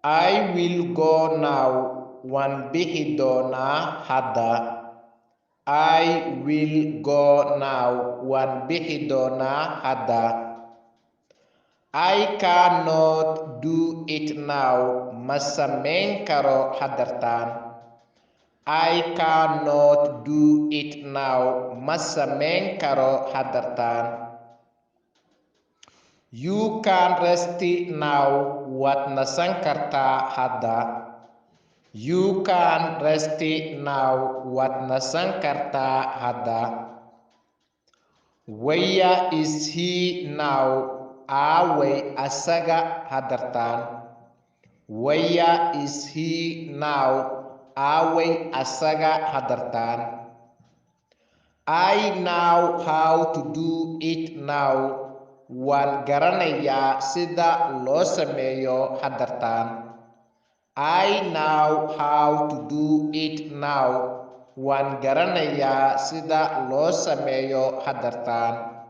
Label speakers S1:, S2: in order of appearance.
S1: I will go now. Waan bixi doonaa hadda. I will go now. Waan bixi doonaa hadda. I cannot do it now. Ma samayn karo haddartaan. I cannot do it now. Ma samayn karo haddartaan. You can rest now. Waad nasan kartaa hadda. You can rest now. Waad nasan kartaa hadda. Where is he now? Aaway asaga haddartaan? Where is he now? Aaway asaga haddartaan? I know how to do it now. Waan garanayaa sida loo sameeyo haddartaan. I know how to do it now. Waan garanayaa sida loo sameeyo haddartaan.